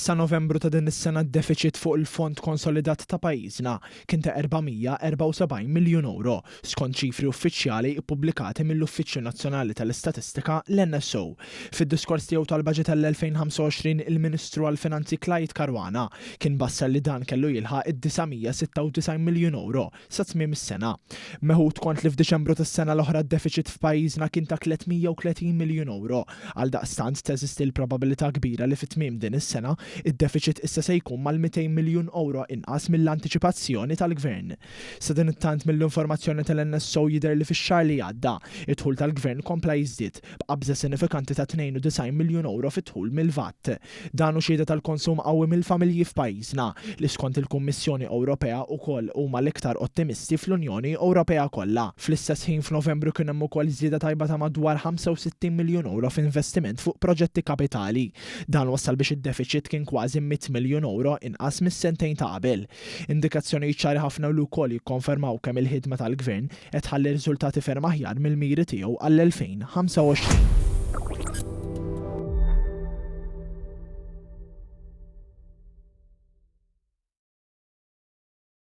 Sa Novembru ta' din is-sena d-defiċit fuq il-fond konsolidat ta' pajjiżna kien ta' 474 miljun ewro, skont ċifri uffiċjali ppubblikati mill-Uffiċċju Nazzjonali tal-Istatistika, l-NSO. Fid-diskors tiegħu tal-Baġit għall-2025 il-Ministru għall-Finanzi Clyde Caruana kien bassar li dan kellu jilħaq id-996 miljun ewro sa tmiem is-sena. Meħud kont li f'Diċembru tas-sena l-oħra d-defiċit f'pajjiżna kien ta' 330 miljun ewro, għaldaqstant teżisti l-probabilità kbira li fi tmiem din is-sena id-defiċit issa se jkun mal-200 miljun ewro inqas mill-antiċipazzjoni tal-Gvern. Sadanittant mill-informazzjoni tal-NSO jidher li fix-xahar li għadda, id-dħul tal-Gvern kompla jiżdied, b'qabża sinifikanti ta' 92 miljun ewro fid-dħul mill-VAT. Dan hu xhieda tal-konsum qawwi mill-familji f'pajjiżna, li skont il-Kummissjoni Ewropea wkoll huma l-iktar ottimisti fl-Unjoni Ewropea kollha. Fl-istess ħin f'Novembru kien hemm ukoll żieda tajba ta' madwar 65 miljun ewro f'investiment fuq proġetti kapitali. Dan wassal biex id-defiċit kien kważi 100 miljun ewro inqas mis-sentejn ta' qabel. Indikazzjonijiet ċari ħafna li wkoll jikkonfermaw kemm il-ħidma tal-Gvern qed tħalli riżultati ferm aħjar mill-miri tiegħu għall-2025.